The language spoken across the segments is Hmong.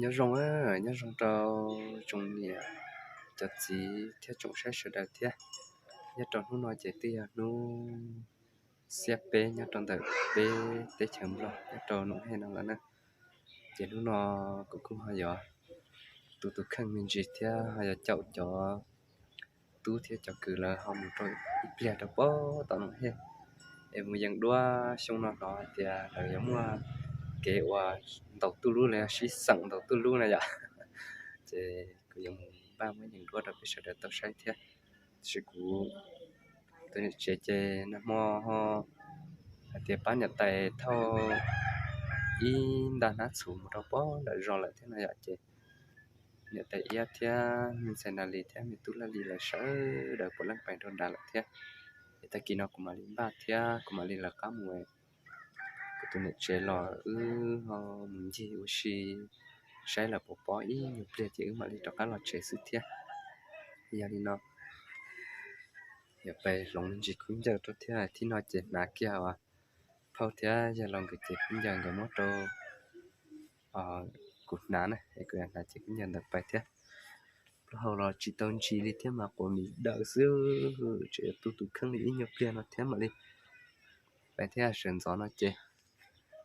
Nyob zoo, nyob zoo rau tsoom niam cov txiv thiab tsoom saib sawv daws thiab. Nyob rau hnub no ces twb yog hnub xiab peb nyob rau ntawm peb teb chaws Nplog nyob rau Noom Hej no lawm na. Ces hnub no kuv kuj ho yuav tu tus kheej me ntsis thiab ho yuav caum cov tub thiab cov kwv lawv ho mus rau ib pliag rau pem tom Noom Hej, es mus yees duab xyoo no hnov hais tias lawv yuav muaj kev uas ntaus tuj lub los yog sib xeem ntaus tuj lub na yom. Ces kuv yuav mus npaj muab yees duab rau peb sawv daws tau saib thiab. Tab sis kuv tus niam tsev ces nag hmo ho hais tias pab niam tais thauj ib nta hnab txhuv mus rau pem nram zos lawm thiab no yom. Ces niam tais Iab thiab me ntxhais Nas Lis thiab me tub Laj Lis lawv sawv daws puav leej pais nrog nrad lawm thiab. Es tag kis no kuv mam li npaj thiab kuv mam li lawv qab mus, kuv tus niam tsev los wb ho mus ncig ua si saib lawv puas pom ib nyuag pliag ces wb mam li rov qab los tsev xwb thiab. Yog li no, yog pais hloov me ntsis khaub ncaws rau thiab, thib no ces hnav kiag phauj thiab yawg laus nkawd cev khaub ncaws nkawd muab rau kuv hnav na, es kuv hnav cev khaub ncaws ntawd pais thiab. Plaub hau los tsis tau ntsis li thiab mas quav mis daws xwb, tseem yuav tu tus kheej li ib nyuag pliag no thiab mam li pais thiab. Sawv ntxov no ces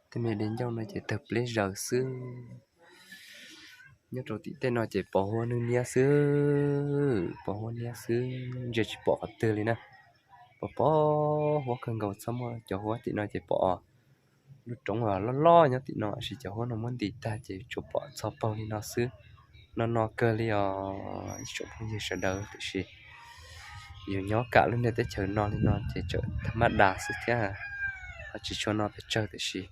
tej me di ncauj no ces tawg pleb zaws xwb. Nyob rau tim tej no ces pos huab nwj niab xwb, pos huab niab xwb, ntsia tsis pom qhov twg li na. Pos pos huab kawg nkaus, txhob muaj cov huab tim no ces pom lub roob loj loj nyob tim no, tab sis cov huab no muab ntis tag ces tsuas pom txog paug li no xwb. No no kawg li os ib tsoom phooj ywg sawv daws, tiam sis yus nyob kam lub niag teb chaws no li no ces tseem thab mab das xwb thiab, ho tsis tshua no pes tsawg tiam sis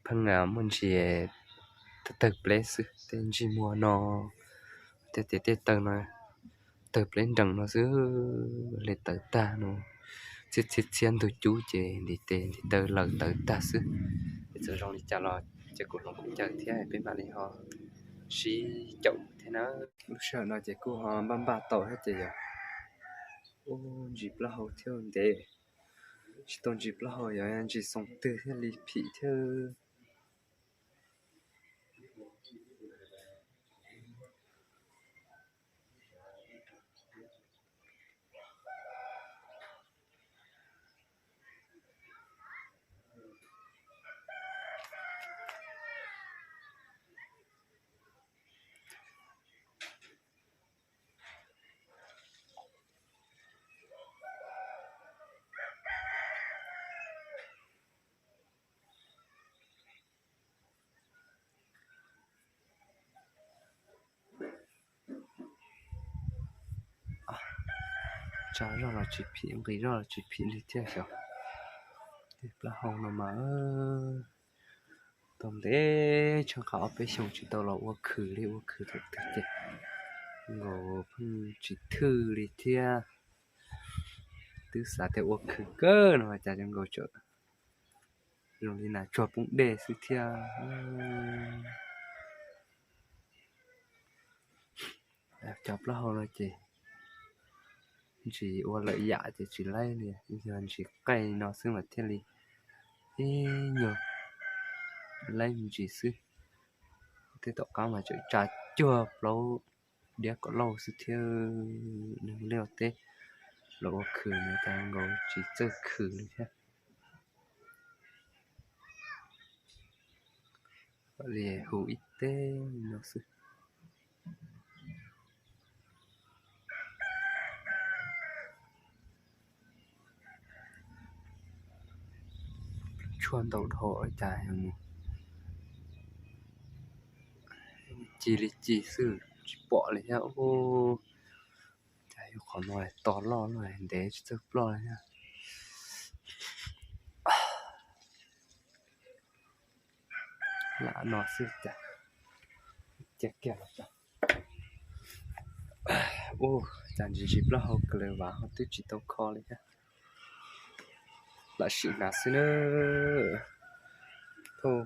pheej muaj ntsis tawg pleb xwb, tej ntsej muag no, tej tes tej taw no tawg pleb nrees no xwb, hle tawv tag no, txhiab txhiab txhiab ntug cub ces ntiv tes ntiv taw laws tawv tag xwb. Es txawm zoo li cas los ces kuv hloov khaub ncaws thiab peb mam li ho sib caum thiab na. Lub sij hawm no ces kuj ho npaj npaj tau thiab ces yog ntsis plaub hau thiab ntev, tsis tau ntsis plaub hau yog ntsis xoom twg thiaj li phim thiab. Tsa zoj los tsis phim, nqis zoj los tsis phim li thiab xyov. Tej plaub hau no mas tau ntev tsheej qhov ob peb xyoos tsis tau los ua khwv li, ua khwv thaum twg ces nkaus pheej tsis thwj li thiab. Twb xav tias ua khwv kawg no cas zoo nkaus tseem zoo li nas tsuag poob dej xwb thiab. Cov plaub hau no ces ntsis ua lawm yam ces tsis laib li, yog ntsis qaij no xwb mas thiaj li ib nyuag laib me ntsis xwb. Tej tom qab mas tseem tsa cuag plaub diab kom lauj xwb thiab. Neeg liaj teb los ua khwv mas cas nkaus tsis txawj khwv li thiab. Li hu ib teg no xwb. Tshuaj ntau dhau cas ci li ci xwb tsis pom li thiab. Cas yog qhov no to loj loj ntev tsis txawj ploj li thiab. Lam no xwb cas cia kiag los tso. Ua cas ntsis ntsis plaub hau kawg li, vav ho twb tsis tau kho li thiab. Lam sim hnav xwb na. Thauj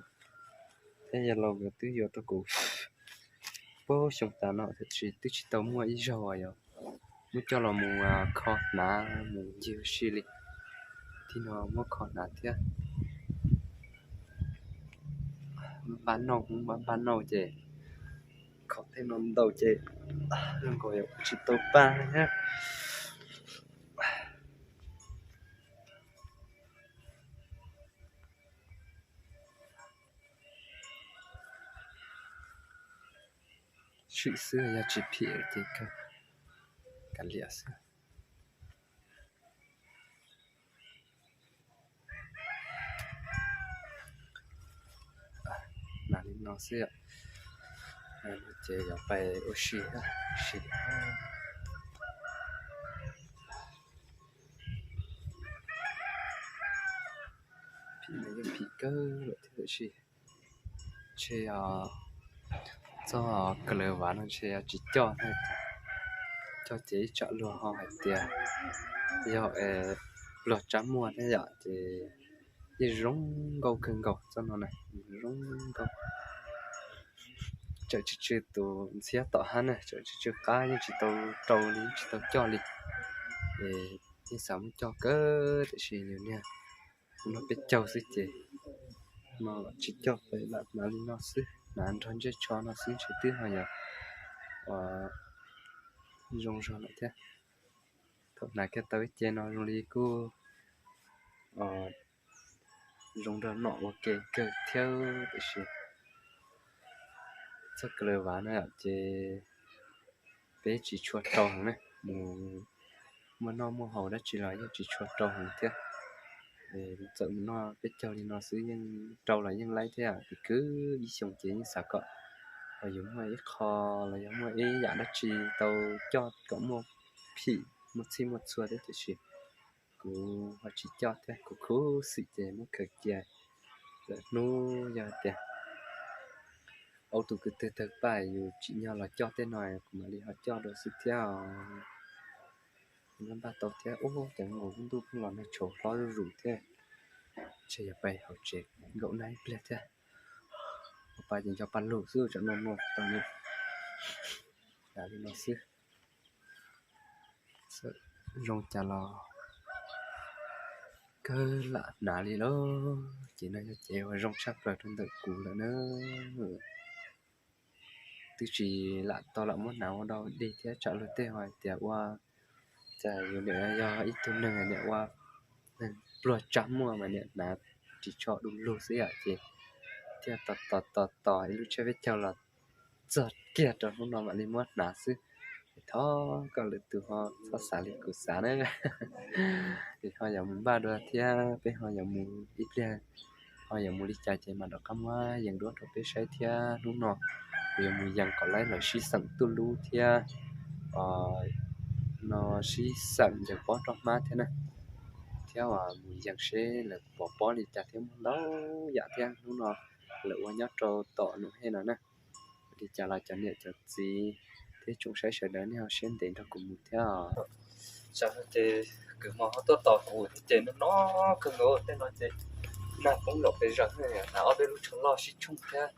thiab yawg laus nkawd twb yuav rau kuv puag xyoo tas no tiam sis twb tsis tau muaj ib zaug uas yog muab coj los mus kho hnav mus ncig ua si li. Thib no muab kho hnav thiab. Npaj noj, npaj npaj noj ces kho tej no ntau ces zoo nkaus yog tsis tau paj thiab. Swm xwb yog tsis phim ces kav liam xwb. Hnav li no xwb, ces yuav pais ua si, ua si. Phim no yeej phim kawg lawm thiab tiam sis ntshe txoj kaw lawv vav no ntshe yuav tsis coj thiab. Coj ces ib tsam luag ho hais tias yog luag tsab muag thiab yom, ces yeej zoo nkauj kawg nkaus txoj no na, zoo nkauj. Tseem tsw tsw tus ntxhiab tom hab na, tseem tsw tsw qab yeej tsis tau rau li, tsis tau coj li. Es yeej xav muab coj kawg tiam sis yus niag no peb caug xwb ces no tsis coj, peb lam hnav li no xwb, hnav nrog ntsej tsho no xwb ntshe twb ho yog zoo zog lawm thiab. Thaum hnav kiag tau ib ce no zoo li kuj zoo nrog nom ua ke kawg thiab tiam sis txoj kaw lawv vav no ces peb tsis tshua rau heev na, mus muaj noj muaj haus dab tsi los yeej tsis tshua rau heev thiab. Txawm mus noj peb caug li no xwb yeej rau los yeej laib thiab, kwv ib xyoos ces yeej xav kom yus muaj ib qho los yog muaj ib yam dab tsi tau coj kom muaj phim muaj txhij muaj txhua thiab tiam sis kuv ho tsis coj thiab, kuv khuv xim ces muab khaws cia lawm. Hnub yog tias aub tus kwv twg tawg paj yus tsim nyog los coj tej no kuv mam li ho coj dua xwb thiab os. Npaj tau thiab, ub, cov nkaus lub ntuj pheej los nag tshauv hlob zuj zus thiab. Ntshe yuav pais hauv tsev nkaum nag ib pliag thiab. Ua pa ces nco pa lug xwb, tsam no no tau li no xwb. Zoo cas los kawg lam hnav li lauj. Ces no yog cev uas zoo tshaj plaws rau ntawm kuv lawm na. Twb tsis lam tau lam muab hnav ua dog dig thiab, tsam luag tej ho hais tias ua cas yus niam yog ib tug neeg niam ua neeg pluag tsab muag mas niam hnav ris tsho du lug xwb yom, ces thiaj tos tos tos tos ib lub tsiab peb caug los txog kiag rau hnub no mam li muab hnav xwb. Thov koj lwm tus ho txhob xav li kuv xav na. Es ho yuav mus npaj dua thiab, peb ho yuav mus ib pliag, ho yuav mus li cas ces mam rov qab muab yees duab rau peb saib thiab. Hnub no kuv yuav mus yees kom laib lawv sib xeem tuj lub thiab no sib xeem ncaws pob rau hmab thiab na, thiab uas mus yees seb lawv pov pob li cas thiab muaj ntau yam thiab. Hnub no lawv ua nyob rau tom Num Hej no na. Li cas los cov niam cov txiv thiab tsoom saib sawv daws nej ho siab ntev nrog kuv mus thiab os. Tsam no ces kws mos ho tuaj tos kuv thiab ces no no kawg nkaus tej no ces nag poob nkaus pes zaws, hnav ob peb lub tsho loj sib tshooj thiab,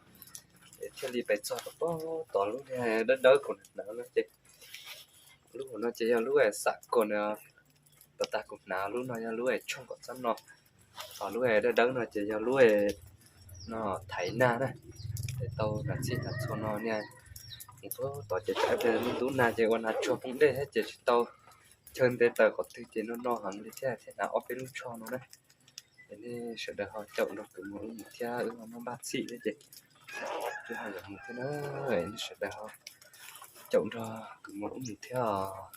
es thiaj li pes txog rau pem tod lub dawb dawb kuv hnav no ces lub hauv no ces yog lub xam kos na, tag kuv hnav lub no yog lub tshooj kom txob no, ho lub dawb dawb no ces yog lub no thaiv nag na, es tau hnav txhij hnav txhua no niaj mus tuaj tod ces tsam ib pliag lub ntub nag ces ua nag tsuag poob dej thiab ces tsis tau chaw nte taws qhov twg ces no no heev li thiab thiaj hnav ob peb lub tsho no na. Es nej sawv daws ho caum nrog kuv mus wb mus thiab, wb ho muab npaj txhij thiab ces wb ho yuav mus thiab na. Nej sawv daws ho caum nrog kuv mus wb mus thiab os.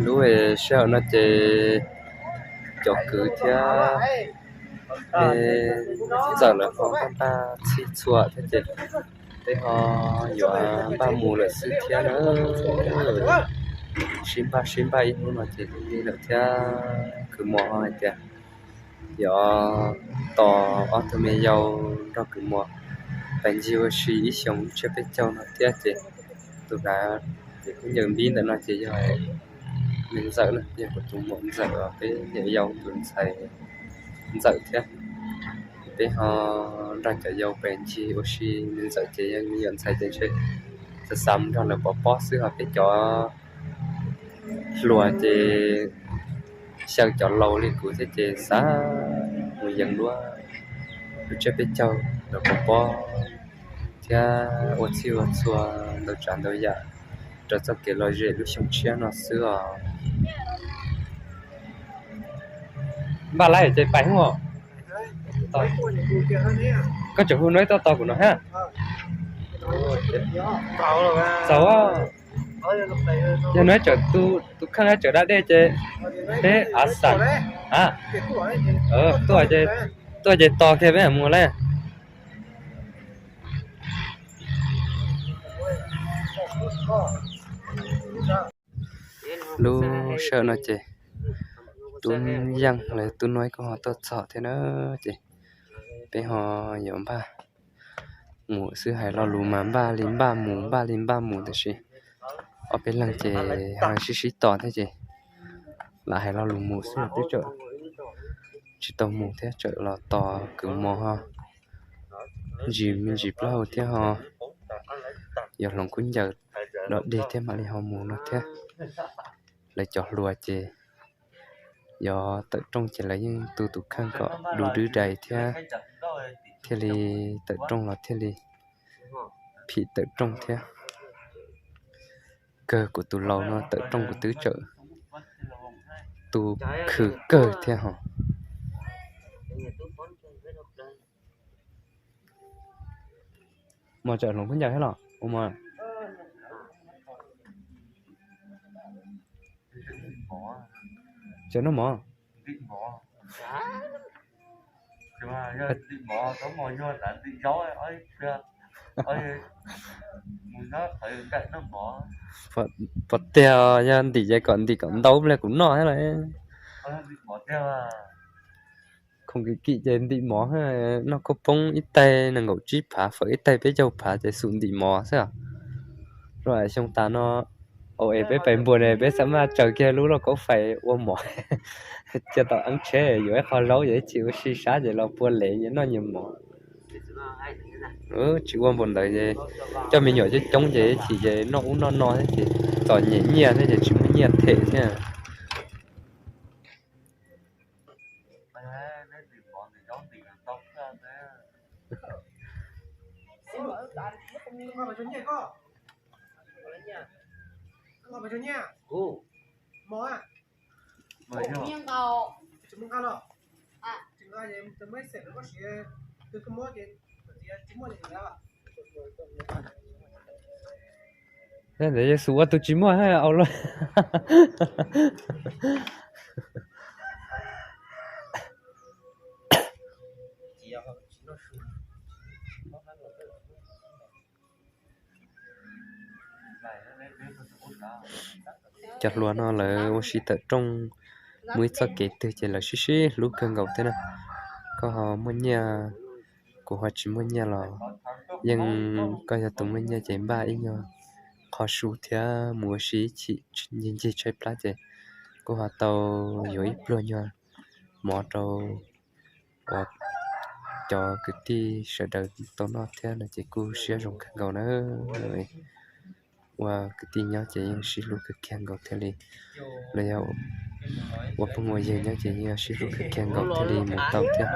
Lub sij hawm no ces cov kwv thiab ntxawm lawv ho npaj npaj txhij txhua thiab ces peb ho yuav npaj mus lawm xwb thiab na. Sib npaj sib npaj ib hnub no ces li lawm thiab, kwv Muas ho hais tias yuav tos ob tug me yau nrog kwv Muas pais ncig ua si ib xyoos tsiab peb caug no thiab ces tus hnav ces kuv ncaws npib ntawm no ces yog me ntxawm na, yog kuv tus muam ntxawm uas peb niam yau tus ntxhais ntxawm thiab. Peb ho nrog cov yau pais ncig ua si, me ntxawm ces yog me nyuam ntxhais ces ntshe xav xav mus nrog lawv pov pob xwb, ho peb cov hluas ces xyaw cov laus li kuv thiab ces xav mus yees duab lub tsiab peb caug. rau pov pob thiab ua txhij ua txhua ntau tsav ntau yam rau txoj kev lom zem lub xyoo tshiab no xwb os. Npaj lawm ces pais os. Koj tseem hu no ib toj tos kuv no hab. Txaus, yog no tseem tus kheej tseem da dej ces peb av xam, tuaj ces tos kiag peb mus lawm. Lub sij hawm no ces tub Yeej los yog tub Nuj Yeej kuj ho tuaj txog thiab na, ces peb ho yuav npaj mus xwb, hais lo lus mas npaj li npaj mus npaj li npaj mus, tiam sis ob peb leeg ces ho sib sib tos thiab ces lam hais lo lus mus xwb twb tseem tsis tau mus thiab, tseem los tos kwv mov ho ntsis me ntsis plaub hau thiab ho yuav hloov khaub ncaws dog dig thiab mam li ho mus no thiab. Lawv cov hluas ces yog tawm rooj ces lawv yeej tu tus kheej kom du dwb dais thiab, thiaj li tawm rooj los thiaj li phim tawm rooj thiab. Kawg kuv tus laus no tawm rooj kuv twb tseem tu khwv kawg thiab ho. Mos tseem hloov khaub ncaws thiab los ua mos? Tseem noj mov. Pom tiag, yog ntim ces kom ntim kom ntau pliag kuv noj thiab lauj. Khoom kim kim ces ntim mov, noj khaub poob ib taig nees nkaum tsib phav, fawm ib taig peb caug phav ces xum ntim mov xwb. Xyoo tas no, es peb pais npuas ne peb xav mas tsaws kiag lub lauj kaub fais ua mov, cia tau eeb tsheb yuav ib qho zaub ces ib chim ua si sab ces los pua lev nyias noj nyias mov. Tsis ua npaum ntawd es coj me nyuam coob coob ces ib chim ces noj ub noj no thiab ces txom nyem nyiaj thiab ces tsis muaj nyiaj them thiab. Ntawd yog xub ua tus tsis muaj hab au luaj. Cov hluas no lawv ua si tawm rooj, muaj ib txoj kev twg ces lawv sib sib hlub kawg nkaus thiab na. Koj ho muaj nyiaj, kuv ho tsis muaj nyiaj los yeej, koj yog tus muaj nyiaj ces npaj ib nyuag qho su thiab mus ua si ib chim ncig ncig tshaib plab ces kuj ho tau yuav ib pluag nyuag mov rau uas cov kwv tij sawv daws tau noj thiab no ces kuj siab zoo kawg nkaus na. Ua kwv tij nyob ces yeej sib hlub kawg kiag nkaus thiaj li, los yog ua phooj ua ywg nyob ces yeej sib hlub kawg kiag nkaus thiaj li mus tau thiab.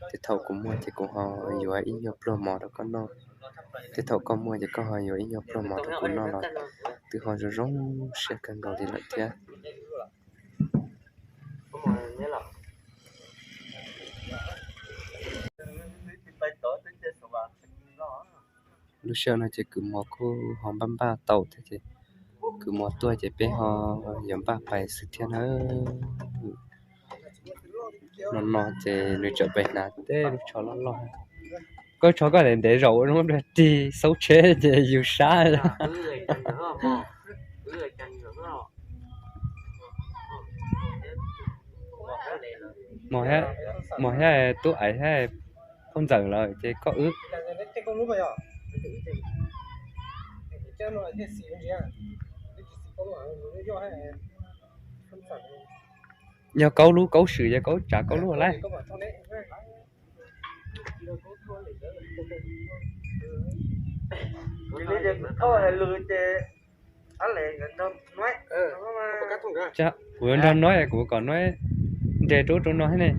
Tej thaum kuv muaj ces kuv ho yuav ib nyuag pluag mov rau koj noj, tej thaum koj muaj ces koj ho yuav ib nyuag pluag mov rau kuv noj los twb ho zoo zoo siab kawg nkaus li lawm thiab. Lub sij hawm no ces kwv mov kuj ho npaj npaj tau thiab ces kwv mov tuaj ces peb ho yuav npaj pais xwb thiab na. No no ces nws tseem pais hnav tej lub tsho loj loj. Koj tsho koj ntev ntev zaum ua zoo tig xaub tsheb ces yus sab. Mos thiab, tub aiv thiab phauj ntxawm lawm ces koj wb. Yog kaub lub kaub swm ces kaub tsav kaub lub lawm. Kuv yuav nrog Nuj, kuv kom Nuj nres rau rau no thiab ne.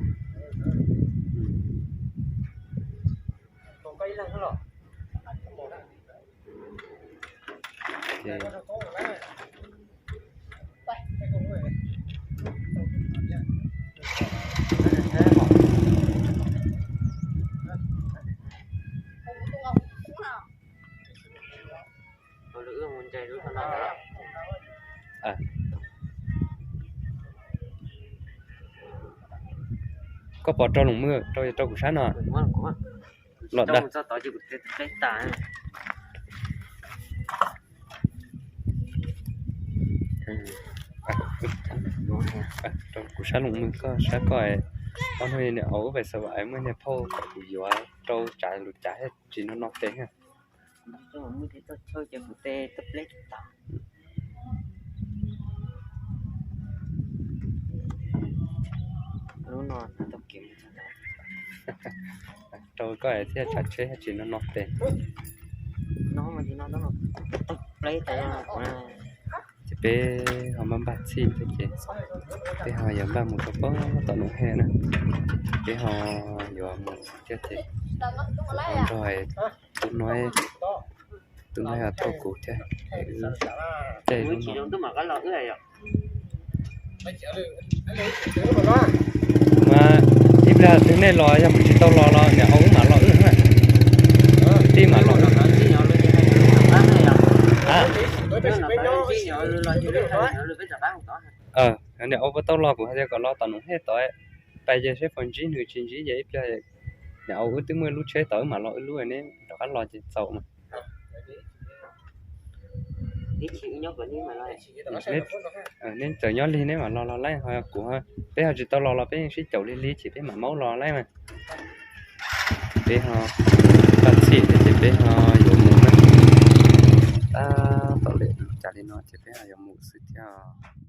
Koj pom rau loos mwj rau, rau kuv sab no. Los dag. Rau kuv sab loos mwj koj sab koj. Ob hnub niam au ub pais xav vam muaj niag phauj kom kuv yuav rau tsav lus cav thiaj tsis no no tes. Rau koj thiaj tsav tsheb thiaj tsis no no tes. Ces peb ho npaj npaj txhij thiab ces peb ho yuav npaj mus rau pem tom Noom Hej na. Peb ho yuav mus thiab ces kuv ho nrog tub Nuj, tub Nuj ho thauj kuv thiab. Caij lub no mas ib pliag twg nej los yog mus tsis tau los los niam au wb mam los wb na. Kwv tij mam los. Niam au puas tau los kuv hais tias kom los tom Noom Hej tod, pais ces seb puas ntsib nws, tsis ntsib ces ib pliag niam au wb twb muaj lub tsheb tod wb mam los wb lub, neb rov qab los ces txaus mas. Neb txawm nyob lig neb mam los los laib ho kuv, peb ho tsis tau los los peb yeej sib caum lig lig ces peb mam maub los laib mas. Peb ho npaj txhij thiab ces peb ho yuav mus na. Tab tom lem cas li no ces peb ho yuav mus xwb thiab.